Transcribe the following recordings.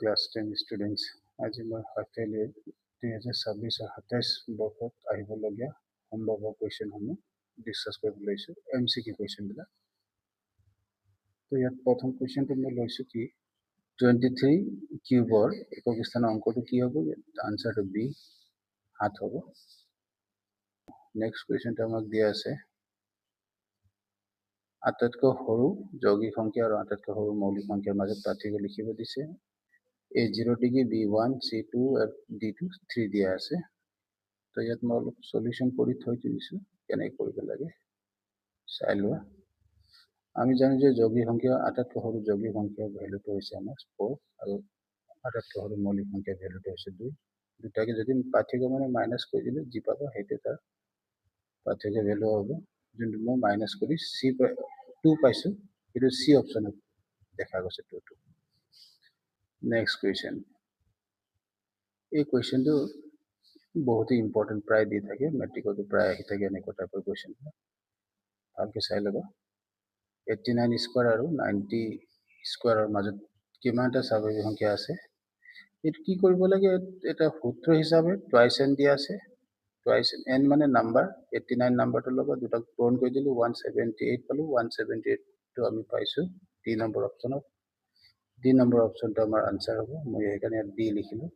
Class 10 students, আজি মই half yearly 2026 আৰু 27 বৰ্ষত আহিবলগীয়া সম্ভাৱ্য কুৱেশ্যনসমূহ ডিছকাছ কৰিব লৈছোঁ, এমচিকিউ কুৱেশ্যনবিলাক। তো ইয়াত প্ৰথম কুৱেশ্যনটো মই লৈছোঁ কি, 23 কিউবৰ একক স্থানৰ অংকটো কি হ'ব? ইয়াত আনচাৰটো বি, 7 হ'ব। নেক্সট কুৱেশ্যনটো আমাক দিয়া আছে, আটাইতকৈ সৰু যৌগিক সংখ্যা আৰু আটাইতকৈ সৰু মৌলিক সংখ্যাৰ মাজত পাৰ্থক্য লিখিব দিছে। এ 0 degree, B 1, C 2 আৰু ডি 2, 3 দিয়া আছে। তো ইয়াত মই অলপ চলিউশ্যন কৰি থৈ দিছোঁ, কেনেকৈ কৰিব লাগে চাই লোৱা। আমি জানো যে যৌগিক সংখ্যা, আটাইতকৈ সৰু যৌগিক সংখ্যাৰ ভেলুটো হৈছে আমাৰ 4 আৰু আটাইতকৈ সৰু মৌলিক সংখ্যাৰ ভেলুটো হৈছে 2। দুটাকে যদি পাৰ্থক্য মানে মাইনাছ কৰি দিলে যি পাবা, সেইটো তাৰ পাৰ্থক্য ভেলু হ'ব। যোনটো মই মাইনাছ কৰি চি 2 পাইছোঁ, সেইটো চি অপশ্যনত দেখা গৈছে টুটো। নেক্সট কুৱেশ্যন, এই কুৱেশ্যনটো বহুতেই ইম্পৰ্টেণ্ট, প্ৰায় দি থাকে, মেট্ৰিকতো প্ৰায় আহি থাকে এনেকুৱা টাইপৰ কুৱেশ্যনবিলাক। ভালকৈ চাই ল'বা। 89 স্কুৱাৰ আৰু 90 স্কুৱাৰৰ মাজত কিমানটা স্বাভাৱিক সংখ্যা আছে? এইটো কি কৰিব লাগে? এটা সূত্ৰ হিচাপে টুৱাইচ এন দিয়া আছে। টুৱাইচ এন মানে নাম্বাৰ, 89 নাম্বাৰটো ল'বা, দুটাক পূৰণ কৰি দিলোঁ, 178 পালোঁ। 178টো আমি পাইছোঁ ডি নম্বৰ অপশ্যনত। ডি নম্বৰ অপশ্যনটো আমাৰ আনচাৰ হ'ব। মই সেইকাৰণে ইয়াত ডি লিখিলোঁ।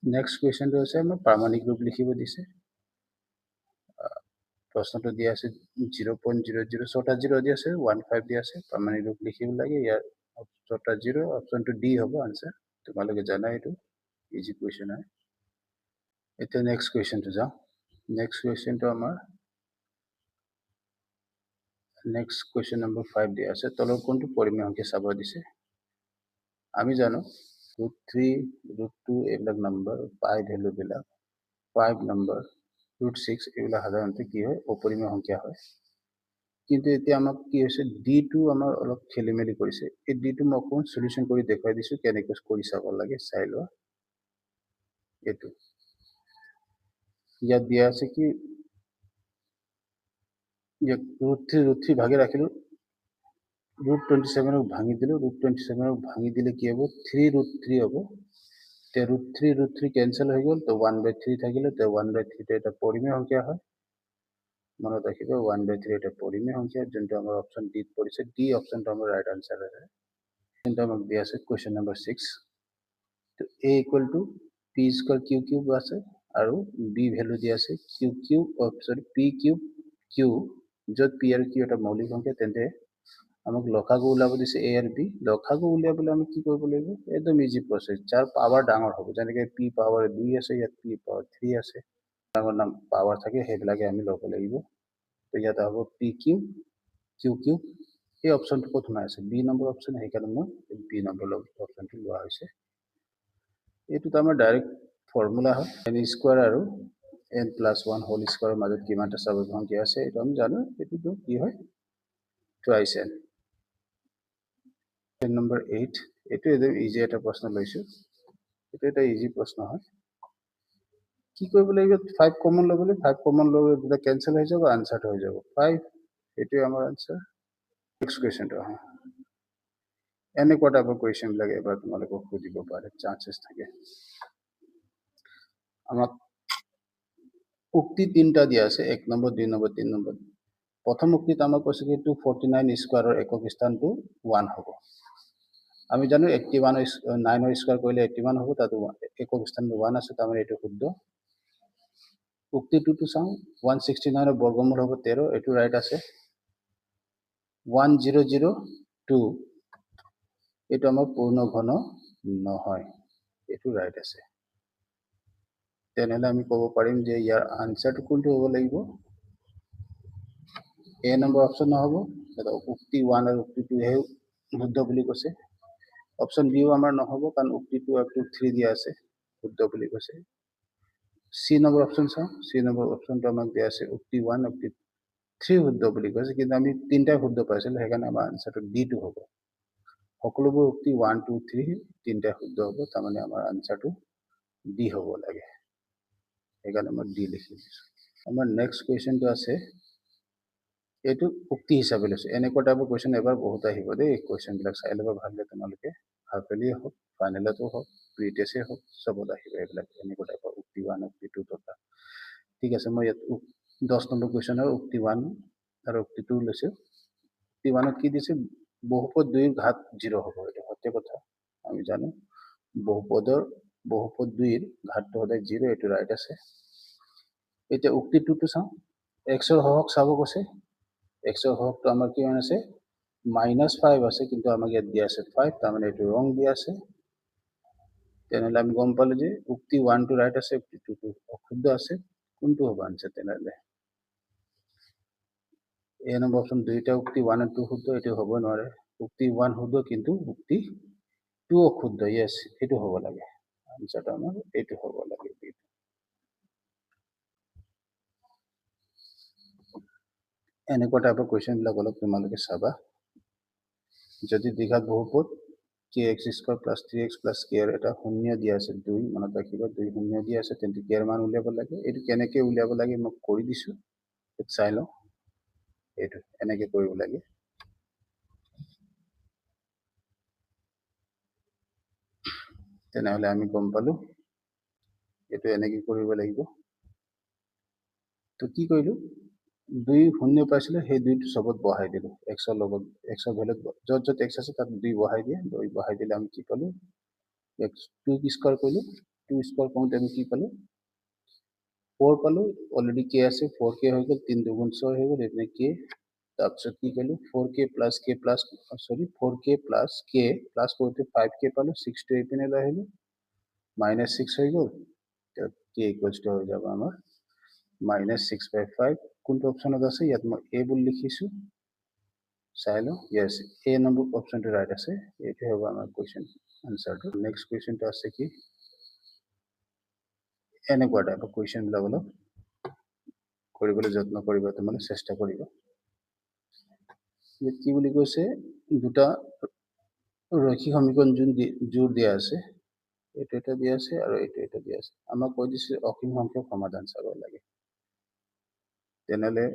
নেক্সট কুৱেশ্যনটো হৈছে, আমাৰ প্ৰামাণিক ৰূপ লিখিব দিছে। প্ৰশ্নটো দিয়া আছে 0.00, ছটা জিৰ' দিয়া আছে, 15 দিয়া আছে, প্ৰামাণিক ৰূপ লিখিব লাগে। ইয়াৰ ছটা জিৰ', অপশ্যনটো ডি হ'ব আনচাৰ। তোমালোকে জানা, এইটো ইজি কুৱেশ্যন হয়। এতিয়া নেক্সট কুৱেশ্যনটো যাওঁ। নেক্সট কুৱেশ্যনটো আমাৰ নেক্সট কুৱেশ্যন নম্বৰ 5 দিয়া আছে, তলৰ কোনটো পৰিমেয় সংখ্যা চাব দিছে। আমি জানো ৰুট 3, ৰুট 2 এইবিলাক নম্বৰ, পাই ভেলুবিলাক, 5 নম্বৰ, ৰুট 6, এইবিলাক সাধাৰণতে কি হয়? অপৰিমেয় সংখ্যা হয়। কিন্তু এতিয়া আমাক কি হৈছে, ডিটো আমাৰ অলপ খেলি মেলি কৰিছে। এই ডিটো মই অকণমান চলিউশ্যন কৰি দেখুৱাই দিছোঁ, কেনেকৈ কৰি চাব লাগে চাই লোৱা। এইটো ইয়াত দিয়া আছে কি, ইয়াত ৰুট 3, ৰুট 3 ভাগে ৰাখিলোঁ, ৰুট 27ক ভাঙি দিলোঁ। ৰুট 27ক ভাঙি দিলে কি হ'ব? 3 ৰুট 3 হ'ব। এতিয়া ৰুট 3, ৰুট 3 কেঞ্চেল হৈ গ'ল, তো 1/3 থাকিলে। তো 1/3টো এটা পৰিমেয় সংখ্যা হয়। মনত ৰাখিব, 1/3 এটা পৰিমেয় সংখ্যা, যোনটো আমাৰ অপশ্যন ডিত পৰিছে। ডি অপশ্যনটো আমাৰ ৰাইট আনচাৰ আছে। যোনটো আমাক দিয়া আছে question number 6, A equal to P square Q cube আছে আৰু বি ভেলু দিয়া আছে কিউ কিউব, চৰি, পি কিউব কিউ, য'ত পি আৰু কিউ এটা মৌলিক সংখ্যা, তেন্তে আমাক লসাগু ওলাব দিছে এ আৰু বি। লসাগু উলিয়াবলৈ আমি কি কৰিব লাগিব? একদম ইজি প্ৰচেছ। যাৰ পাৱাৰ ডাঙৰ হ'ব, যেনেকৈ পি পাৱাৰ 2 আছে, ইয়াত পি পাৱাৰ 3 আছে, ডাঙৰ নাম পাৱাৰ থাকে, সেইবিলাকে আমি ল'ব লাগিব। তো ইয়াত হ'ব পি কিউব কিউ কিউব। এই অপশ্যনটো ক'ত সোমাই আছে? বি নম্বৰ অপশ্যন, সেইকাৰণে মই বি নম্বৰ অপশ্যনটো লোৱা হৈছে। এইটোত আমাৰ ডাইৰেক্ট ফৰ্মুলা হয়, এন স্কুৱাৰ আৰু এন প্লাছ ওৱান হোল স্কুৱাৰৰ মাজত কিমানটা স্বাভাৱিক সংখ্যা আছে, এইটো আমি জানো। এইটোতো কি হয়? Twice N. Number 8, এইটো একদম ইজি এটা প্ৰশ্ন লৈছোঁ। এইটো এটা ইজি প্ৰশ্ন হয়। কি কৰিব লাগিব? 5 কমন ল'বলৈ, 5 কমন ল'বলৈ দুটা কেঞ্চেল হৈ যাব, আনচাৰটো হৈ যাব 5। এইটোৱে আমাৰ আনচাৰ। নেক্সট কুৱেশ্যনটো আহা। এনেকুৱা টাইপৰ কুৱেশ্যনবিলাক এবাৰ তোমালোকক সুধিব পাৰে, চান্সেছ থাকে। আমাক উক্তি তিনিটা দিয়া আছে, 1 নম্বৰ, 2 নম্বৰ, 3 নম্বৰ। প্ৰথম উক্তিত আমাক কৈছে কি, 249 স্কুৱাৰৰ একক স্থানটো 1 হ'ব। আমি জানো 81, 9ৰ স্কুৱাৰ কৰিলে 81 হ'ব, তাত একক স্থানটো 1 আছে, তাৰমানে এইটো শুদ্ধ। উক্তিটোতো চাওঁ, 169ৰ বৰ্গমূল হ'ব 13, এইটো ৰাইট আছে। 1002, এইটো আমাৰ পূৰ্ণ ঘন নহয়, এইটো ৰাইট আছে। তেনেহ'লে আমি ক'ব পাৰিম যে ইয়াৰ আনচাৰটো কোনটো হ'ব লাগিব? এ নম্বৰ অপশ্যন নহ'ব, উক্তি 1 আৰু উক্তি 2হে শুদ্ধ বুলি কৈছে। অপশ্যন বিও আমাৰ নহ'ব, কাৰণ উক্তি 2 আৰু 3 দিয়া আছে, শুদ্ধ বুলি কৈছে। চি নম্বৰ অপশ্যন চাওঁ। চি নম্বৰ অপশ্যনটো আমাক দিয়া আছে, উক্তি 1, উক্তি 3 শুদ্ধ বুলি কৈছে, কিন্তু আমি তিনিটাই শুদ্ধ পাইছিলোঁ, সেইকাৰণে আমাৰ আনচাৰটো ডিটো হ'ব। সকলোবোৰ উক্তি 1, 2, 3 তিনিটাই শুদ্ধ হ'ব, তাৰমানে আমাৰ আনচাৰটো ডি হ'ব লাগে। সেইকাৰণে মই ডি লিখি দিছোঁ। আমাৰ নেক্সট কুৱেশ্যনটো আছে, এইটো উক্তি হিচাপে লৈছোঁ। এনেকুৱা টাইপৰ কুৱেশ্যন এবাৰ বহুত আহিব দেই। কুৱেশ্যনবিলাক চাই ল'বা ভালকৈ তোমালোকে, হাফেলিয়ে হওক। ফাইনেলতো হওক, প্ৰি টেষ্টেই হওক, চবত আহিব এইবিলাক এনেকুৱা টাইপৰ উক্তি ওৱান, উক্তি টু থকা। ঠিক আছে, মই ইয়াত 10 নম্বৰ কুৱেশ্যনৰ উক্তি ওৱান আৰু উক্তি টু লৈছোঁ। উক্তি ওৱানত কি দিছে? বহুপদ দুইৰ ঘাত জিৰ' হ'ব। এইটো সত্য কথা, আমি জানো বহুপদ দুইৰ ঘাতটো সদায় জিৰ', এইটো ৰাইট আছে। এতিয়া উক্তি টুটো চাওঁ, এক্সৰ সহগ চাব কৈছে। এক্সৰ সহগটো আমাৰ কিমান আছে? -5 আছে, কিন্তু আমাক ইয়াত দিয়া আছে 5, তাৰমানে এইটো ৰং দিয়া আছে। তেনেহ'লে আমি গম পালোঁ যে উক্তি ওৱানটো ৰাইট আছে, উক্তি টুটো অশুদ্ধ আছে। কোনটো হ'ব আনচাৰ তেনেহ'লে? এ নম্বৰ অপশ্যন দুইটা উক্তি ওৱান আৰু টু শুদ্ধ, এইটো হ'ব নোৱাৰে। উক্তি ওৱান শুদ্ধ কিন্তু উক্তি টু অশুদ্ধ, য়েছ, এইটো হ'ব লাগে আনচাৰটো, আমাৰ এইটো হ'ব লাগে। এনেকুৱা টাইপৰ কুৱেশ্যনবিলাক অলপ তোমালোকে চাবা। যদি দ্বিঘাত বহুপদ k x square plus three x plus k ৰ এটা শূন্য দিয়া আছে, 2, মনত ৰাখিবা 2 শূন্য দিয়া আছে, তেন্তে কে ৰ মান উলিয়াব লাগে। এইটো কেনেকৈ উলিয়াব লাগে মই কৰি দিছোঁ, চাই লওঁ। এইটো এনেকৈ কৰিব লাগে। তেনেহ'লে আমি গম পালোঁ এইটো এনেকৈ কৰিব লাগিব। তো কি কৰিলোঁ, 2 শূন্য পাইছিলোঁ, সেই 2টো চবত বহাই দিলোঁ, এক্সৰ লগত, এক্সৰ ভেলুত য'ত য'ত এক্স আছে তাত 2 বহাই দিয়ে। 2 বহাই দিলে আমি কি পালোঁ, এক্স টু স্কোৱাৰ কৰিলোঁ, টু স্কোৱাৰ কৰোঁতে আমি কি পালোঁ, 4 পালোঁ। অলৰেডি কে আছে, ফ'ৰ কে হৈ গ'ল, 3 দুগুণ 6 হৈ গ'ল, এইপিনে কে। তাৰপিছত কি কৰিলোঁ, four k plus k plus, sorry, four k plus k plus কৰোঁতে ফাইভ কে পালোঁ, ছিক্সটো এইপিনে লৈ আহিলোঁ, -6 হৈ গ'ল। কে ইকুৱেলছ টু হৈ যাব আমাৰ -6/5। কোনটো অপশ্যনত আছে? ইয়াত মই এ বুলি লিখিছোঁ, চাই লওঁ। য়েছ, এ নম্বৰ অপশ্যনটো ৰাইট আছে। এইটোৱে হ'ব আমাৰ কুৱেশ্যন আনচাৰটো। নেক্সট কুৱেশ্যনটো আছে কি, এনেকুৱা টাইপৰ কুৱেশ্যনবিলাক অলপ কৰিবলৈ যত্ন কৰিবা, তোমালোকে চেষ্টা কৰিবা। ইয়াত কি বুলি কৈছে, দুটা ৰৈখিক সমীকৰণ জোৰ দিয়া আছে, এইটো এটা দিয়া আছে আৰু এইটো এটা দিয়া আছে। আমাক কৈ দিছে অসীম সংখ্যক সমাধান চাব লাগে। তেনেহ'লে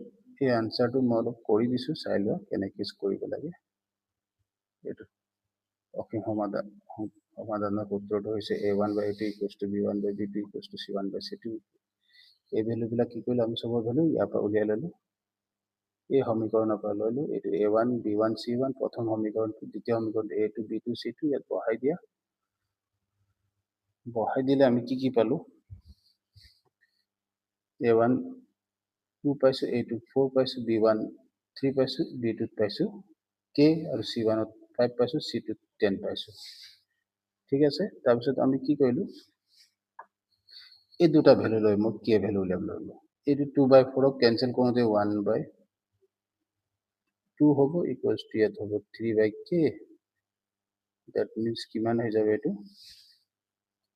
এই আনচাৰটো মই অলপ কৰি দিছোঁ, চাই লোৱা কেনেকৈ কৰিব লাগে। এইটো অসীম সমাধানৰ সূত্ৰটো হৈছে a one by a two equals to b one by b two equals to c one by c two. এই ভেলুবিলাক কি কৰিলোঁ আমি, চবৰ ভেলু ইয়াৰ পৰা উলিয়াই ল'লোঁ, এই সমীকৰণৰ পৰা ল'লোঁ। এইটো a one b one c one প্ৰথম সমীকৰণটো, দ্বিতীয় সমীকৰণটো a two b two c two, ইয়াত বহাই দিয়া। বহাই দিলে আমি কি কি পালোঁ, এ ওৱান টু পাইছোঁ, এ টু ফ'ৰ পাইছোঁ, বি ওৱান থ্ৰী পাইছোঁ, বি টুত পাইছোঁ কে, আৰু চি ওৱানত ফাইভ পাইছোঁ, চি টুত টেন পাইছোঁ। ঠিক আছে, তাৰপিছত আমি কি কৰিলোঁ, এই দুটা ভেলু লৈ মই কে ভেলু উলিয়াব ল'লোঁ। এইটো 2/4ক কেঞ্চেল কৰোঁতে 1/2 হ'ব, ইকুৱেলছ টু ইয়াত হ'ব 3/কে। That means কিমান হৈ যাব এইটো,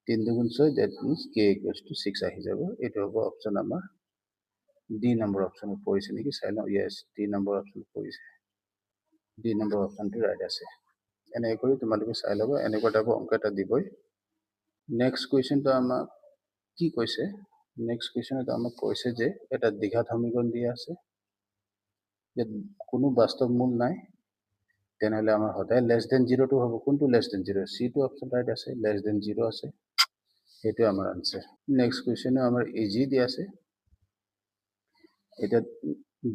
3 দুগুণ 6, that means k equals to 6 আহি যাব। এইটো হ'ব অপশ্যন আমাৰ ডি নম্বৰ অপশ্যনত পৰিছে নেকি, চাই লওঁ। য়েছ, ডি নম্বৰ অপশ্যনত পৰিছে, ডি নম্বৰ অপশ্যনটো ৰাইট আছে। এনেকৈ কৰি তোমালোকে চাই ল'বা, এনেকুৱা টাইপৰ অংক এটা দিবই। নেক্সট কুৱেশ্যনটো আমাক কি কৈছে, নেক্সট কুৱেশ্যনত আমাক কৈছে যে এটা দ্বিঘাত সমীকৰণ দিয়া আছে, ইয়াত কোনো বাস্তৱ মূল নাই, তেনেহ'লে আমাৰ সদায় লেছ দেন জিৰ'টো হ'ব। কোনটো লেছ দেন জিৰ'? চিটো অপশ্যন ৰাইট আছে, লেছ দেন জিৰ' আছে, সেইটোৱে আমাৰ আনচাৰ। নেক্সট কুৱেশ্যনো আমাৰ ইজি দিয়া আছে। এতিয়া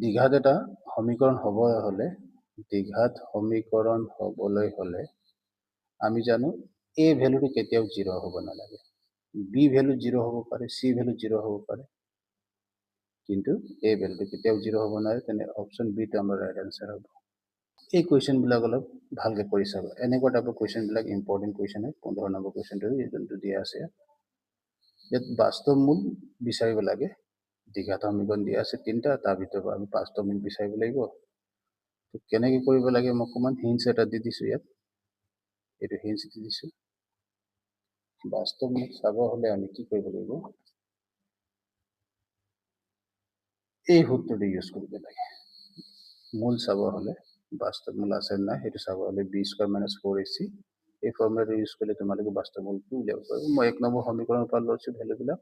দ্বিঘাত এটা সমীকৰণ হ'ব হ'লে, দ্বিঘাত সমীকৰণ হ'বলৈ হ'লে আমি জানো এ ভেলুটো কেতিয়াও জিৰ' হ'ব নালাগে, বি ভেলু জিৰ' হ'ব পাৰে, চি ভেলু জিৰ' হ'ব পাৰে, কিন্তু এ ভেলুটো কেতিয়াও জিৰ' হ'ব নোৱাৰে। তেনে অপশ্যন বিটো আমাৰ ৰাইট আনচাৰ হ'ব। এই কুৱেশ্যনবিলাক অলপ ভালকৈ কৰি চাবা, এনেকুৱা টাইপৰ কুৱেশ্যনবিলাক ইম্পৰ্টেণ্ট কুৱেশ্যন হয়। 15 নম্বৰ কুৱেশ্যনটো যোনটো দিয়া আছে, ইয়াত বাস্তৱ মূল বিচাৰিব লাগে। দ্বিঘাত সমীকৰণ দিয়া আছে 3টা, তাৰ ভিতৰৰ পৰা আমি বাস্তৱ মূল বিচাৰিব লাগিব। তো কেনেকৈ কৰিব লাগে মই অকণমান হিণ্টছ এটা দি দিছোঁ ইয়াত, এইটো হিণ্টছ দি দিছোঁ। বাস্তৱ মূল চাব হ'লে আমি কি কৰিব লাগিব, এই সূত্ৰটো ইউজ কৰিব লাগে। মূল চাব হ'লে বাস্তৱ মূল আছে নাই সেইটো চাব হ'লে b square minus four a c, এই ফৰ্মুলাটো ইউজ কৰিলে তোমালোকে বাস্তৱ মূলটো উলিয়াব পাৰিব। মই 1 নম্বৰ সমীকৰণৰ পৰা লৈছোঁ ভেলুবিলাক।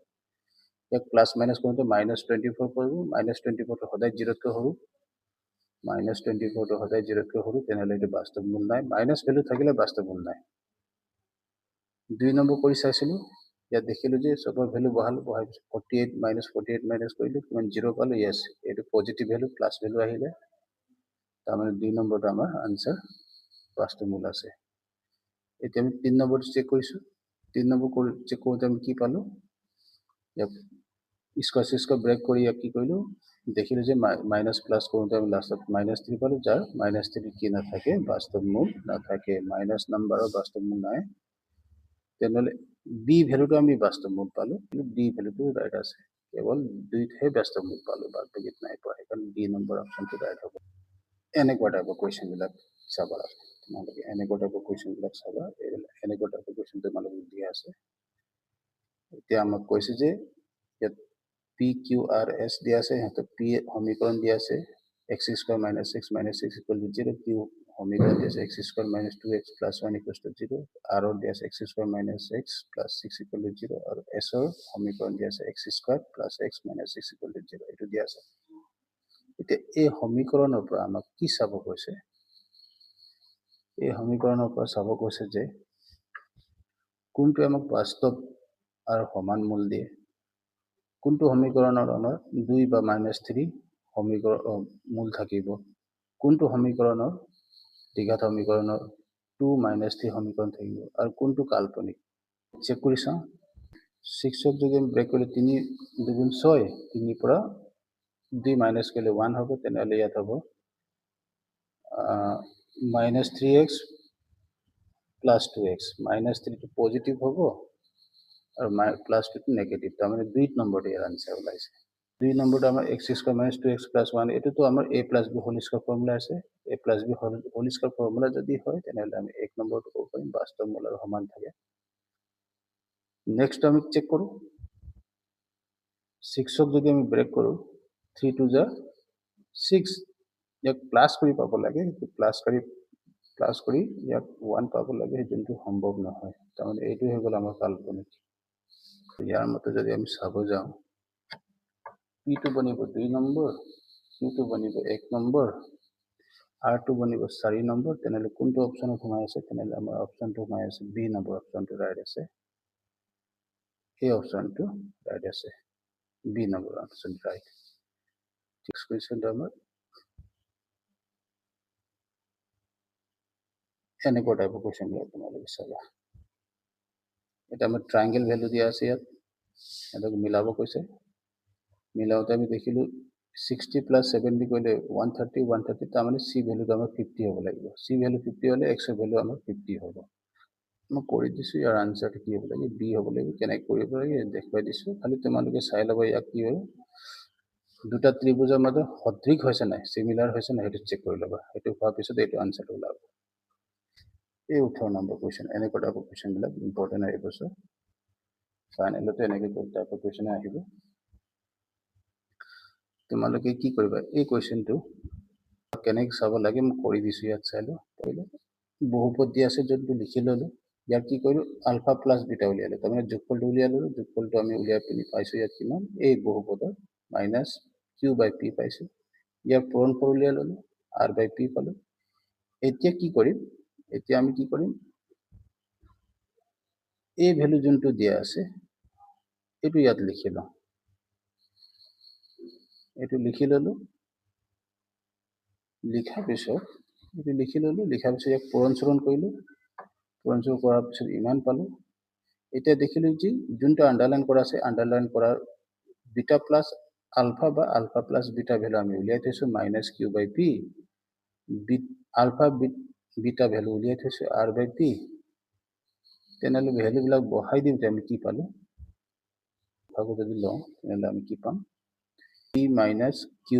ইয়াক প্লাছ মাইনাছ কৰোঁতে -24 পৰিব, -24টো সদায় জিৰ'তকৈ সৰু, -24টো সদায় জিৰ'তকৈ সৰু, তেনেহ'লে এইটো বাস্তৱ মূল নাই। মাইনাছ ভেলু থাকিলে বাস্তৱ মূল নাই। 2 নম্বৰ কৰি চাইছিলোঁ, ইয়াত দেখিলোঁ যে চবৰ ভেলু বহালোঁ, বহাই পিছত 48 মাইনাছ 48 মাইনাছ কৰিলোঁ, কিমান জিৰ' পালোঁ। য়েছ, এইটো পজিটিভ ভেলু, প্লাছ ভেলু আহিলে, তাৰমানে 2 নম্বৰটো আমাৰ আনচাৰ বাস্তৱ মূল আছে। এতিয়া আমি 3 নম্বৰটো চেক কৰিছোঁ। 3 নম্বৰ চেক কৰোঁতে আমি কি পালোঁ, ইয়াক স্কোৱাৰ চিস্কোৱাৰ ব্ৰেক কৰি ইয়াক কি কৰিলোঁ, দেখিলোঁ যে মাইনাছ প্লাছ কৰোঁতে আমি লাষ্টত মাইনাছ থ্ৰী পালোঁ, যাৰ মাইনাছ থ্ৰী কি নাথাকে, বাস্তৱ মূল নাথাকে, মাইনাছ নাম্বাৰৰ বাস্তৱ মূল নাই। তেনেহ'লে বি ভেলুটো আমি বাস্তৱ মূল পালোঁ, কিন্তু ডি ভেলুটো ৰাইট আছে, কেৱল দুইতহে বাস্তৱ মূল পালোঁ, বাদ বাকীত নাই পোৱা, সেইকাৰণে ডি নম্বৰ অপশ্যনটো ৰাইট হ'ব। এনেকুৱা টাইপৰ কুৱেশ্যনবিলাক চাবা তোমালোকে, এনেকুৱা টাইপৰ কুৱেশ্যনবিলাক চাবা, এইবিলাক এনেকুৱা টাইপৰ কুৱেশ্যন তোমালোকক দিয়া আছে। এতিয়া আমাক কৈছে যে ইয়াত পি কিউ আৰ এছ দিয়া আছে, সিহঁতৰ পি সমীকৰণ দিয়া আছে x square minus six minus six equal to zero, Q সমীকৰণ দিয়া আছে x square minus two x plus one equal to zero, আৰৰ দিয়া আছে x square minus x plus six equal to zero, আৰু এছৰ সমীকৰণ দিয়া আছে x square plus x minus six equal to zero, এইটো দিয়া আছে। এতিয়া এই সমীকৰণৰ পৰা আমাক কি চাব কৈছে, এই সমীকৰণৰ পৰা চাব কৈছে যে কোনটোৱে আমাক বাস্তৱ আৰু সমান মূল দিয়ে, কোনটো সমীকৰণৰ আমাৰ 2 বা মাইনাছ থ্ৰী সমীকৰণ মূল থাকিব, কোনটো সমীকৰণৰ দ্বিঘাত সমীকৰণৰ 2 মাইনাছ থ্ৰী সমীকৰণ থাকিব, আৰু কোনটো কাল্পনিক। চেক কৰি চাওঁ, ছিক্সক যদি আমি ব্ৰেক কৰিলে 3 দুগুণ 6, 3 পৰা 2 মাইনাছ কৰিলে 1 হ'ব, তেনেহ'লে ইয়াত হ'ব minus three x plus two x, minus থ্ৰীটো positive হ'ব আৰু প্লাছ টুটো নেগেটিভ, তাৰমানে 2 নম্বৰটো ইয়াৰ আনচাৰ ওলাইছে। 2 নম্বৰটো আমাৰ x square minus two x plus one, এইটোতো আমাৰ a plus b whole square formula আছে। A plus b whole square formula যদি হয় তেনেহ'লে আমি 1 নম্বৰটো ক'ব পাৰিম, বাস্তৱ মূল আৰু সমান থাকে। নেক্সট আমি চেক কৰোঁ, ছিক্সক যদি আমি ব্ৰেক কৰোঁ, 3 2 যা 6, ইয়াক প্লাছ কৰি পাব লাগে, প্লাছ কৰি ইয়াক 1 পাব লাগে, যোনটো সম্ভৱ নহয়, তাৰমানে এইটো হৈ গ'ল আমাৰ কাল্পনিক। ইয়াৰ মতে যদি আমি চাব যাওঁ, পিটো বনিব 2 নম্বৰ, কিউটো বনিব 1 নম্বৰ, আৰটো বনিব 4 নম্বৰ, তেনেহ'লে কোনটো অপশ্যনত সোমাই আছে, তেনেহ'লে আমাৰ অপশ্যনটো সোমাই আছে বি নম্বৰ অপশ্যনটো ৰাইট আছে, এই অপশ্যনটো ৰাইট আছে, B number option right. Next কুৱেশ্যনটো আমাৰ এনেকুৱা টাইপৰ কুৱেশ্যনবিলাক তোমালোকে চাবা। এটা আমাৰ ট্ৰাইংগেল ভেলু দিয়া আছে, ইয়াত সিহঁতক মিলাব কৈছে। মিলাওঁতে আমি দেখিলোঁ 60 প্লাছ 70 কৰিলে 130, 130, তাৰমানে চি ভেলুটো আমাৰ 50 হ'ব লাগিব। চি ভেলু 50 হ'লে এক্সৰ ভেলু আমাৰ 50 হ'ব। মই কৰি দিছোঁ, ইয়াৰ আনচাৰটো কি হ'ব লাগে, বি হ'ব লাগিব। কেনেকৈ কৰিব লাগে দেখুৱাই দিছোঁ, খালি তোমালোকে চাই ল'বা। ইয়াক কি হ'ল, দুটা ত্ৰিভুজৰ মাজত সদৃশ হৈছে নাই, চিমিলাৰ হৈছে নাই, সেইটো চেক কৰি ল'বা। সেইটো হোৱাৰ পিছত এইটো আনচাৰটো ওলাব। এই 18 নম্বৰ কুৱেশ্যন, এনেকুৱা টাইপৰ কুৱেশ্যনবিলাক ইম্পৰ্টেণ্ট হয় এইবছৰ। ফাইনেলতো এনেকৈ টাইপৰ কুৱেশ্যনে আহিব। তোমালোকে কি কৰিবা, এই কুৱেশ্যনটো কেনেকৈ চাব লাগে মই কৰি দিছোঁ, ইয়াত চাই লওঁ। কৰিলে বহুপদ দিয়া আছে যোনটো লিখি ল'লোঁ, ইয়াক কি কৰিলোঁ, আলফা প্লাছ বিটা উলিয়ালোঁ, তাৰমানে যোগফলটো উলিয়াই ল'লোঁ। যোগফলটো আমি উলিয়াই পিনি পাইছোঁ ইয়াত কিমান, এই বহুপদৰ মাইনাছ কিউ বাই পি পাইছোঁ। ইয়াৰ পূৰণফল উলিয়াই ল'লোঁ, আৰ বাই পি পালোঁ। এতিয়া কি কৰিম, এতিয়া আমি কি কৰিম, এই ভেলু যোনটো দিয়া আছে এইটো ইয়াত লিখি লওঁ, এইটো লিখি ল'লোঁ। লিখাৰ পিছত এইটো লিখি ল'লোঁ, লিখাৰ পিছত ইয়াক পূৰণ চূৰণ কৰিলোঁ, পূৰণ চূৰণ কৰাৰ পিছত ইমান পালোঁ। এতিয়া দেখিলোঁ যে যোনটো আণ্ডাৰলাইন কৰা আছে, আণ্ডাৰলাইন কৰাৰ বিটা প্লাছ আলফা বা আলফা প্লাছ বিটা ভেলু আমি উলিয়াই থৈছোঁ, minus q by p, b alpha beta value উলিয়াই থৈছোঁ আৰ বাই পি। তেনেহ'লে ভেলুবিলাক বহাই দিওঁতে আমি কি পালোঁ, ভাগত যদি লওঁ তেনেহ'লে আমি কি পাম, p minus q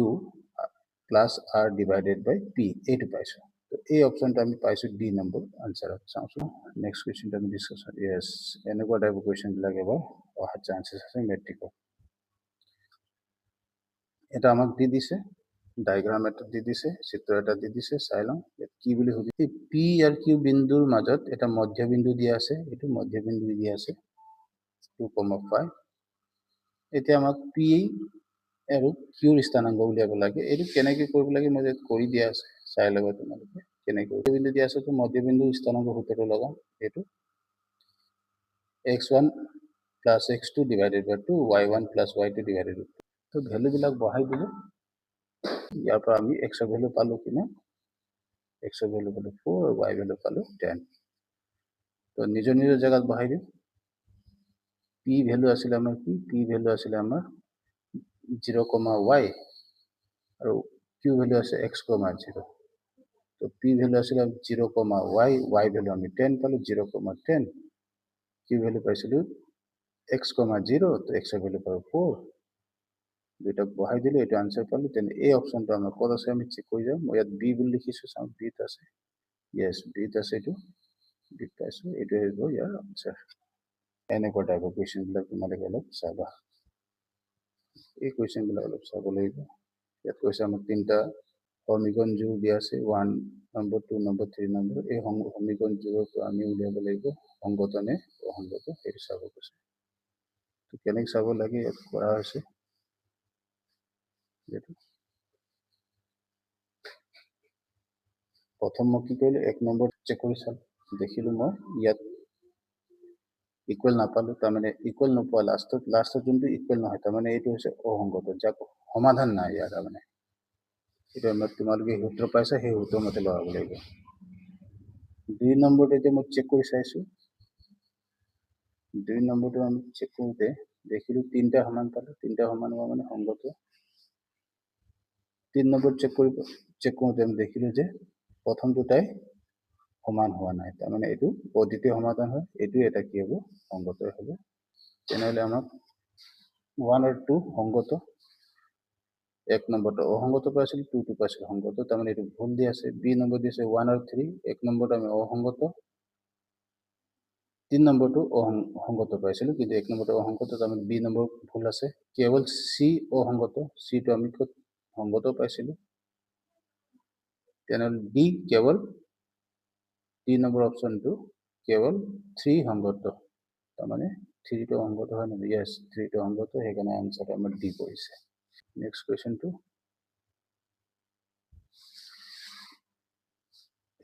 plus r divided by p, এইটো পাইছোঁ। তো এই অপশ্যনটো আমি পাইছোঁ ডি নম্বৰ আনচাৰত। চাওঁচোন নেক্সট কুৱেশ্যনটো আমি ডিছকাশ্যন। য়েছ, এনেকুৱা টাইপৰ কুৱেশ্যনবিলাক এবাৰ অহাৰ চান্সেছ আছে মেট্ৰিকত। এটা আমাক দি দিছে, ডায়েগ্ৰাম এটা দি দিছে, চিত্ৰ এটা দি দিছে, চাই লওঁ ইয়াত কি বুলি সুধিছে। পি আৰু কিউ বিন্দুৰ মাজত এটা মধ্যবিন্দু দিয়া আছে, এইটো মধ্যবিন্দু দিয়া আছে 2,5। এতিয়া আমাক পি আৰু কিউৰ স্থানাংক উলিয়াব লাগে। এইটো কেনেকৈ কৰিব লাগে মই ইয়াত কৰি দিয়া আছে, চাই ল'বা তোমালোকে কেনেকৈ। মধ্যবিন্দু দিয়া আছে তো মধ্যবিন্দু স্থানাংক সূত্ৰটো লগাম। এইটো X one plus x two divided by two, y one plus y two divided by two. তো ভেলুবিলাক বহাই দিলোঁ। ইয়াৰ পৰা আমি এক্সৰ ভেলু পালোঁ কিমান? এক্সৰ ভেলু পালোঁ ফ'ৰ, why ভেলু পালোঁ 10। তো নিজৰ নিজৰ জেগাত বহাই দিওঁ। পি ভেলু আছিলে আমাৰ কি? পি ভেলু আছিলে আমাৰ জিৰ' কমা why আৰু কিউ ভেলু আছে এক্স কমা জিৰ'। তো পি ভেলু আছিলে zero comma y, y value আমি 10 পালোঁ, জিৰ' কমা 10। কিউ ভেলু পাইছিলোঁ এক্স কমা জিৰ', তো এক্সৰ ভেলু পালোঁ ফ'ৰ। দুইটাক বহাই দিলোঁ, এইটো আনচাৰ পালোঁ। তেনে এই অপশ্যনটো আমাৰ ক'ত আছে আমি চেক কৰি যাওঁ। মই ইয়াত বি বুলি লিখিছোঁ, চাওঁ বিত আছে। য়েছ, বিত আছে, এইটো বিত পাইছোঁ, এইটোৱে হ'ব ইয়াৰ আনচাৰ। এনেকুৱা টাইপৰ কুৱেশ্যনবিলাক তোমালোকে অলপ চাবা, এই কুৱেশ্যনবিলাক অলপ চাব লাগিব। ইয়াত কৈছে আমাক তিনিটা সমীকৰণ জোৰ দিয়া আছে, 1 নম্বৰ, 2 নম্বৰ, 3 নম্বৰ। এই সমীকৰণ জোৰৰ পৰা আমি উলিয়াব লাগিব সংগত নে অসংগত, সেইটো চাব কৈছে। তো কেনেকৈ চাব লাগে ইয়াত কৰা হৈছে। এইটো প্ৰথম মই কি কৰিলোঁ, 1 নম্বৰ চেক কৰি চালোঁ, দেখিলোঁ মই ইয়াত ইকুৱেল নাপালোঁ। তাৰমানে ইকুৱেল নোপোৱা লাষ্টত যোনটো ইকুৱেল নহয়, তাৰমানে এইটো হৈছে অসংগত, যাক সমাধান নাই ইয়াৰ। তাৰমানে এইটো আমাৰ তোমালোকে সূত্ৰ পাইছা, সেই সূত্ৰ মতে লগাব লাগিব। 2 নম্বৰটো এতিয়া মই চেক কৰি চাইছোঁ। 2 নম্বৰটো আমি চেক কৰোঁতে দেখিলোঁ তিনিটা সমান পালোঁ, তিনিটা সমান হোৱা মানে সংগত। 3 নম্বৰ চেক কৰোঁতে আমি দেখিলোঁ যে প্ৰথম দুটাই সমান হোৱা নাই, তাৰমানে এইটো অদ্বিতীয় সমাধান হয়, এইটো এটা কি হ'ব, সংগতই হ'ব। তেনেহ'লে আমাক 1 আৰু 2 সংগত, 1 নম্বৰটো অসংগত পাইছিলোঁ, 2টো পাইছিলোঁ সংগত, তাৰমানে এইটো ভুল দি আছে। বি নম্বৰ দিছে 1 আৰু 3, 1 নম্বৰটো আমি অসংগত, 3 নম্বৰটো অসংগত পাইছিলোঁ, কিন্তু 1 নম্বৰটো অসংগত, তাৰমানে বি নম্বৰ ভুল আছে। কেৱল চি অসংগত, চিটো আমি ক'ত সংগত পাইছিলোঁ। তেনেহ'লে ডি কেৱল ডি নম্বৰ অপশ্যনটো কেৱল 3 সংগত, তাৰমানে 3টো সংগত হয় নহয়? য়েছ, 3টো সংগত, সেইকাৰণে আনচাৰটো আমাৰ ডি পৰিছে। নেক্সট কুৱেশ্যনটো,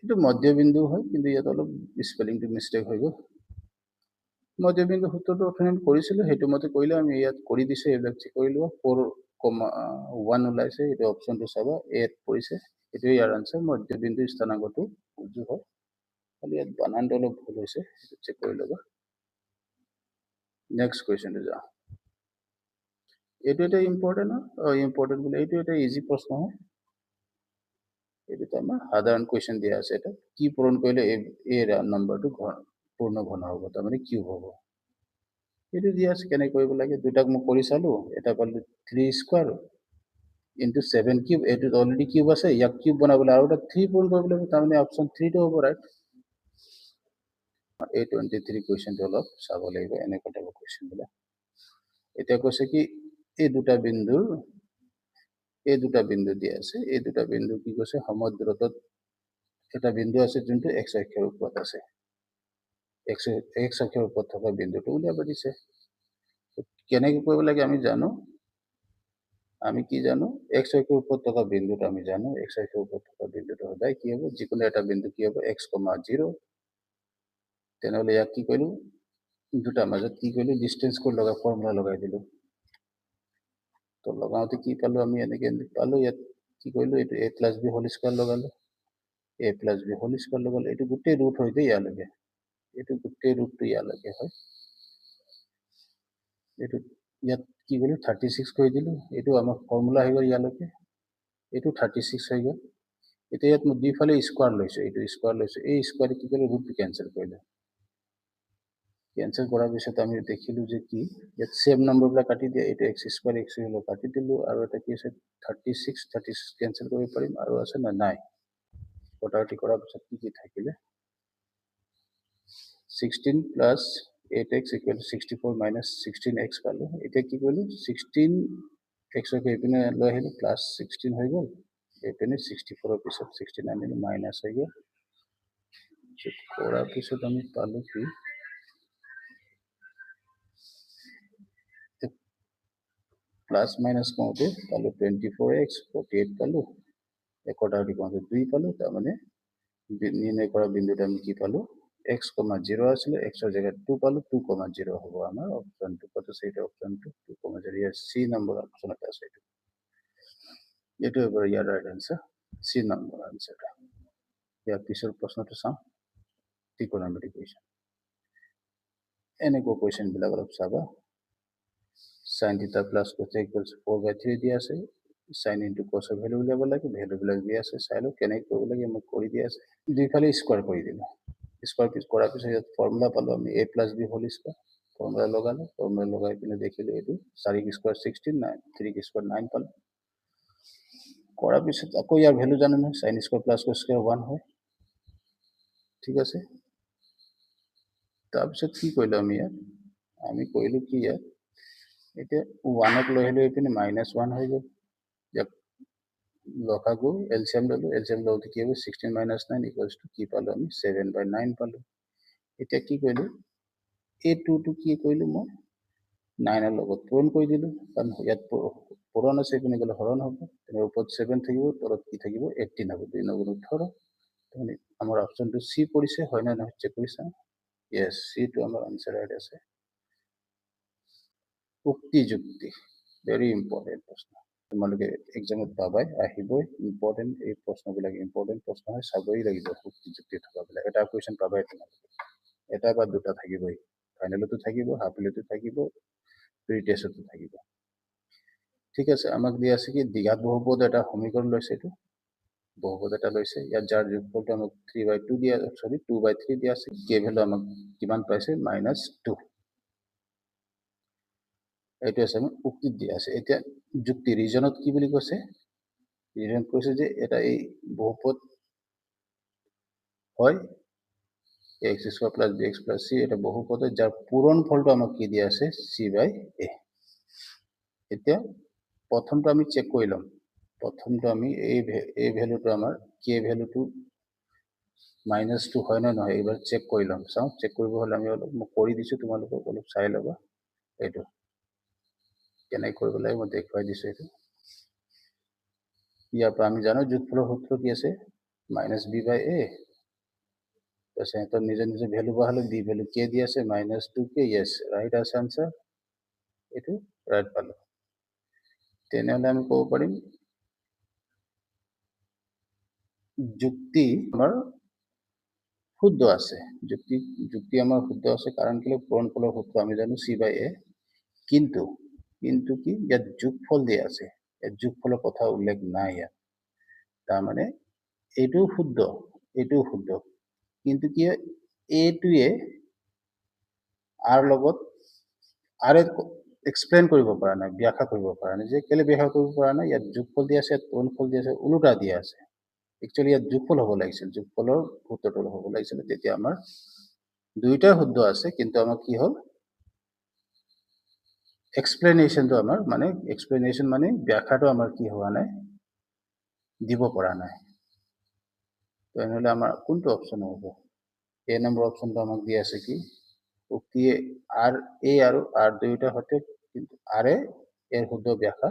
এইটো মধ্যবিন্দু হয়, কিন্তু ইয়াত অলপ স্পেলিংটো মিষ্টেক হৈ গ'ল। মধ্যবিন্দু সূত্ৰটো অথনি আমি কৰিছিলোঁ, সেইটো মতে কৰিলে আমি ইয়াত কৰি দিছোঁ, এইবিলাক চেক কৰি লোৱা। 4,1 ওলাইছে, এইটো অপশ্যনটো চাবা, এত পৰিছে, এইটোৱে ইয়াৰ আনচাৰ। মধ্যবিন্দু স্থানাংকটো উজু হয়, খালি ইয়াত বানানটো অলপ ভুল হৈছে, সেইটো চেক কৰি ল'বা। নেক্সট কুৱেশ্যনটো যাওঁ। এইটো এটা ইম্পৰ্টেণ্ট হয়, ইম্পৰ্টেণ্ট বোলে এইটো এটা ইজি প্ৰশ্ন হয়। এইটো আমাৰ সাধাৰণ কুৱেশ্যন দিয়া আছে। এটা কি পূৰণ কৰিলে এই নম্বৰটো পূৰ্ণ ঘন হ'ব, তাৰমানে কিউব হ'ব, এইটো দিয়া আছে। কেনেকৈ কৰিব লাগে দুটাক মই কৰি চালোঁ। এটা পালোঁ 3 স্কুৱাৰ ইনটু 7 কিউব, এইটোত অলৰেডি কিউব আছে, ইয়াক কিউব বনাবলৈ আৰু এটা 3 পূৰণ কৰিব লাগিব, তাৰমানে অপশ্যন 3টো হ'ব ৰাইট। এই 23 কুৱেশ্যনটো অলপ চাব লাগিব, এনেকুৱা টাইপৰ কুৱেশ্যনবিলাক। এতিয়া কৈছে কি এই দুটা বিন্দু দিয়া আছে, এই দুটা বিন্দু কি কৈছে, সমদূৰত্বত এটা বিন্দু আছে যোনটো এক্স অক্ষৰ ওপৰত আছে, এক্স অক্ষৰ ওপৰত থকা বিন্দুটো উলিয়াব দিছে। কেনেকৈ কৰিব লাগে আমি জানো, আমি কি জানো, এক্স অক্ষৰ ওপৰত থকা বিন্দুটো আমি জানো, এক্স অক্ষৰ ওপৰত থকা বিন্দুটো সদায় কি হ'ব, যিকোনো এটা বিন্দু কি হ'ব, এক্স কমা জিৰ'। তেনেহ'লে ইয়াক কি কৰিলোঁ, দুটাৰ মাজত কি কৰিলোঁ, ডিষ্টেঞ্চ কৰি লগাই ফৰ্মুলা লগাই দিলোঁ। তো লগাওঁতে কি পালোঁ আমি, এনেকৈ পালোঁ। ইয়াত কি কৰিলোঁ, এইটো a plus b whole square লগালোঁ, a plus b whole square লগালোঁ, এইটো গোটেই ৰুট হৈ যায় ইয়ালৈকে, এইটো গোটেই ৰুটটো ইয়ালৈকে হয়। এইটো ইয়াত কি কৰিলোঁ, 36 কৰি দিলোঁ, এইটো আমাৰ ফৰ্মুলা হৈ গ'ল ইয়ালৈকে, এইটো 36 হৈ গ'ল। এতিয়া ইয়াত মই দুইফালে স্কোৱাৰ লৈছোঁ, এইটো স্কোৱাৰ লৈছোঁ, এই স্কোৱাৰে কি কৰিলোঁ, ৰুটটো কেঞ্চেল কৰিলোঁ। কেঞ্চেল কৰাৰ পিছত আমি দেখিলোঁ যে কি ইয়াত ছেম নম্বৰবিলাক কাটি দিয়ে, এইটো এক্স স্কোৱাৰ এক্স স্কোৱাৰ কাটি দিলোঁ, আৰু এটা কি আছে 36, 36 কেঞ্চেল কৰিব পাৰিম, আৰু আছে না নাই। কটাকটি কৰাৰ পিছত কি কি থাকিলে, 16 plus 8x equal to 64 minus 16x পালোঁ। এতিয়া কি কৰিলোঁ, 16 এক্সকে এইপিনে লৈ আহিলোঁ, প্লাছ 16 হৈ গ'ল, এইপিনে 64ৰ পিছত 16 আনিলোঁ, মাইনাছ হৈ গ'ল। কৰাৰ পিছত আমি পালোঁ কি, প্লাছ মাইনাছ কৰোঁতে পালোঁ 24x, 48 পালোঁ, কটাকটি কৰোঁতে 2 পালোঁ, তাৰমানে নিৰ্ণয় কৰা বিন্দুত আমি কি পালোঁ, এক্স কমা জিৰ' আছিলে, এক্সৰ জেগাত টু পালোঁ, টু কমা জিৰ' হ'ব আমাৰ অপশ্যনটো। ক'ত আছে এইটো অপশ্যনটো? টু কমা জিৰ', ইয়াৰ চি নম্বৰ অপশ্যনত আছে এইটো। এইটো হ'ব ইয়াৰ ৰাইট আনচাৰ, চি নম্বৰ আনচাৰটো। ইয়াৰ পিছৰ প্ৰশ্নটো চাওঁ, ত্ৰিকোণমিতিক কুৱেশ্যন। এনেকুৱা কুৱেশ্যনবিলাক অলপ চাবা। Sin theta plus cos equals 4/3 দিয়া আছে। চাইন ইনটু কছৰ ভেলু উলিয়াব লাগে, ভেলুবিলাক দিয়া আছে, চাই লওক কেনেকৈ কৰিব লাগে, মোক কৰি দিয়া আছে। দুইফালে স্কোৱাৰ কৰি দিলোঁ। স্কোৱাৰ কৰাৰ পিছত ইয়াত ফৰ্মুলা পালোঁ আমি, a plus b whole square. Formula লগালোঁ, ফৰ্মুলা লগাই পিনে দেখিলোঁ এইটো চাৰি square 16, 9, 3 square 9 পালোঁ। কৰাৰ পিছত আকৌ ইয়াৰ ভেলু জানো নহয়, sin square plus cos square 1 হয়। ঠিক আছে, তাৰপিছত কি কৰিলোঁ আমি ইয়াত? আমি কৰিলোঁ কি ইয়াত, এতিয়া ওৱানক লৈ আহিলোঁ এইপিনে, মাইনাছ ওৱান হৈ গ'ল। ইয়াক লসাগু এলচিএম ল'লোঁ, এলচিএম লওঁতে কি হ'ব? 16 মাইনাছ 9 ইকুৱেলছ টু কি পালোঁ আমি? 7/9 পালোঁ। এতিয়া কি কৰিলোঁ, এই টুটো কি কৰিলোঁ মই নাইনৰ লগত পূৰণ কৰি দিলোঁ, কাৰণ ইয়াত পূৰণ আছে, এইপিনে গ'লে হৰণ হ'ব। তেনে ওপৰত ছেভেন থাকিব, তলত কি থাকিব? 18 হ'ব, দুই নগুণ 18। তাৰমানে আমাৰ অপশ্যনটো চি পৰিছে, হয় নে নহয় চেক কৰি চাওঁ। য়েছ, চিটো আমাৰ আনচাৰ ৰাইট আছে। উক্তি যুক্তি ভেৰি ইম্পৰ্টেণ্ট প্ৰশ্ন, তোমালোকে এক্সামত পাবাই, আহিবই। ইম্পৰ্টেণ্ট এই প্ৰশ্নবিলাক ইম্পৰ্টেণ্ট প্ৰশ্ন হয়, চাবই লাগিব উক্তি যুক্তি থকাবিলাক। এটা কুৱেশ্যন পাবাই তোমালোকে, এটা বা দুটা থাকিবই, ফাইনেলতো থাকিব, হাফ ইয়াৰলিতো থাকিব, প্ৰি টেষ্টতো থাকিব। ঠিক আছে, আমাক দিয়া আছে কি, দ্বিঘাত বহুপদ এটা সমীকৰণ লৈছে, এইটো বহুপদ এটা লৈছে ইয়াত, যাৰ যোগফলটো আমাক 3/2 দিয়া, চৰি 2/3 দিয়া আছে। কে ভেলু আমাক কিমান পাইছে? -2। এইটো আছে আমি উক্তিত দিয়া আছে। এতিয়া যুক্তি ৰিজনত কি বুলি কৈছে? ৰিজনত কৈছে যে এটা এই বহুপদ হয় x square plus b x plus c, এটা বহুপদ হয় যাৰ পূৰণ ফলটো আমাক কি দিয়া আছে? চি বাই এ। এতিয়া প্ৰথমটো আমি চেক কৰি ল'ম। প্ৰথমটো আমি এই ভেলুটো আমাৰ কে ভেলুটো -2 হয় নে নহয় এইবাৰ চেক কৰি ল'ম। চাওঁ, চেক কৰিব হ'লে আমি অলপ মই কৰি দিছোঁ, তোমালোকক অলপ চাই ল'বা। এইটো কেনেকৈ কৰিব লাগে মই দেখুৱাই দিছোঁ। এইটো ইয়াৰ পৰা আমি জানো যোগফলৰ সূত্ৰ কি আছে, মাইনাছ বি বাই এ। তাৰপিছত সিহঁতৰ নিজৰ নিজৰ ভেলু বহালোঁ, বি ভেলু কে দি আছে -2 কে, য়েছ ৰাইট আছে আনচাৰ, এইটো ৰাইট পালোঁ। তেনেহ'লে আমি ক'ব পাৰিম যুক্তি আমাৰ শুদ্ধ আছে। যুক্তি আমাৰ শুদ্ধ আছে, কাৰণ কেলৈ পূৰণফলৰ সূত্ৰ আমি জানো চি বাই এ। কিন্তু কিন্তু কি ইয়াত যোগফল দিয়া আছে, ইয়াত যোগফলৰ কথা উল্লেখ নাই ইয়াত। তাৰমানে এইটোও শুদ্ধ, এইটোও শুদ্ধ, কিন্তু কি এইটোৱে আৰ লগত আৰে এক্সপ্লেইন কৰিব পৰা নাই, ব্যাখ্যা কৰিব পৰা নাই। যে কেলৈ ব্যাখ্যা কৰিব পৰা নাই? ইয়াত যোগফল দিয়া আছে, ইয়াত পূৰণফল দিয়া আছে, ওলোটা দিয়া আছে। একচুৱেলি ইয়াত যোগফল হ'ব লাগিছিল, যোগফলৰ সূত্ৰটো হ'ব লাগিছিলে, তেতিয়া আমাৰ দুয়োটাই শুদ্ধ আছে। কিন্তু আমাৰ কি হ'ল, এক্সপ্লেনেশ্যনটো আমাৰ মানে এক্সপ্লেনেশ্যন মানে ব্যাখ্যাটো আমাৰ কি হোৱা নাই, দিব পৰা নাই। তেনেহ'লে আমাৰ কোনটো অপশ্যন হ'ব? এ নম্বৰ অপশ্যনটো আমাক দি আছে কি, উক্তিয়ে আৰ এ আৰু আৰ দুয়োটা সঠিক, কিন্তু আৰে এৰ শুদ্ধ ব্যাখ্যা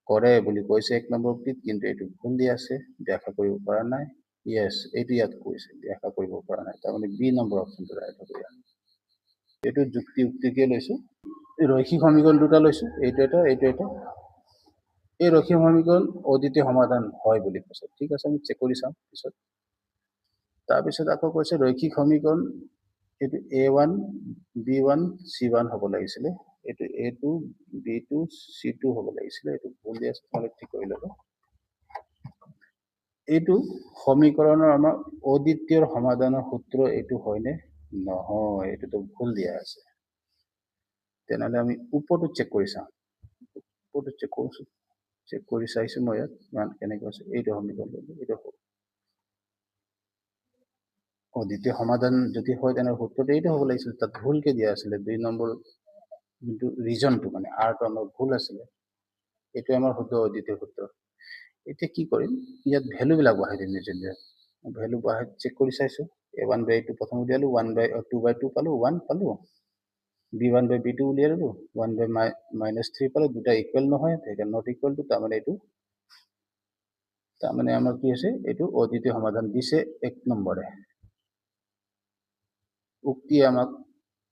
কৰে বুলি কৈছে এক নম্বৰ উক্তিত, কিন্তু এইটো ভুল দি আছে, ব্যাখ্যা কৰিব পৰা নাই। য়েছ, এইটো ইয়াত কৈছে ব্যাখ্যা কৰিব পৰা নাই, তাৰমানে বি নম্বৰ অপশ্যনটো ৰাইট হ'ব ইয়াত। এইটো যুক্তি উক্তিকে লৈছোঁ, ৰৈখিক সমীকৰণ দুটা লৈছোঁ, এইটো এটা, এইটো এটা। এই ৰৈখিক সমীকৰণ অদ্বিতীয় সমাধান হয় বুলি কৈছে। ঠিক আছে, আমি চেক কৰি চাম পিছত। তাৰপিছত আকৌ কৈছে ৰৈখিক সমীকৰণ এইটো a one b one c one হ'ব লাগিছিলে, এইটো a two b two c two হ'ব লাগিছিলে, এইটো ভুল দিয়া আছে, তোমালোকে ঠিক কৰি ল'ব। এইটো সমীকৰণৰ আমাৰ অদ্বিতীয় সমাধানৰ সূত্ৰ এইটো হয়নে নহয়? এইটোতো ভুল দিয়া আছে। তেনেহ'লে আমি ওপৰটো চেক কৰি চাওঁ, ওপৰটো চেক কৰোঁ, চেক কৰি চাইছোঁ মই ইয়াত কিমান কেনেকৈ আছে। এইটো সমীকৰণ ল'লোঁ, এইটো অদ্বিতীয় সমাধান যদি হয় তেনেহ'লে সূত্ৰটো এইটো হ'ব লাগিছিল, তাত ভুলকৈ দিয়া আছিলে। দুই নম্বৰ যোনটো ৰিজনটো মানে আৰটো আমাৰ ভুল আছিলে, এইটো আমাৰ শুদ্ধ অদ্বিতীয় সূত্ৰ। এতিয়া কি কৰিম, ইয়াত ভেলুবিলাক বহাই দিম নিজে নিজে। ভেলু বহাই চেক কৰি চাইছোঁ, এ ওৱান বাই এইটো প্ৰথম উলিয়ালোঁ, ওৱান বাই 2/2 পালোঁ, ওৱান পালোঁ, b one by b two উলিয়াই ল'লোঁ, ওৱান বাই -3 পালোঁ, দুটা ইকুৱেল নহয়, সেইকাৰণে not equal to, তাৰমানে এইটো তাৰমানে আমাৰ কি হৈছে, এইটো অদ্বিতীয় সমাধান দিছে এক নম্বৰে। উক্তি আমাক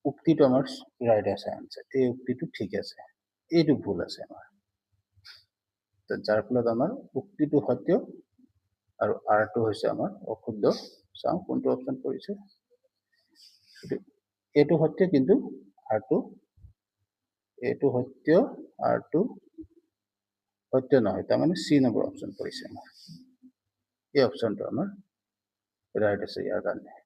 উক্তিটো আমাৰ ৰাইট আছে, আনচাৰ। এই উক্তিটো ঠিক আছে, এইটো ভুল আছে আমাৰ। যাৰ ফলত আমাৰ উক্তিটো সত্য আৰু আৰটো হৈছে আমাৰ অশুদ্ধ। চাওঁ কোনটো অপশ্যন পৰিছে। এইটো সত্য, কিন্তু আৰটো, এইটো সত্য, আৰটো সত্য নহয়। তাৰমানে চি নম্বৰ অপশ্যন পৰিছে আমাৰ। এই অপশ্যনটো আমাৰ ৰাইট আছে ইয়াৰ কাৰণে।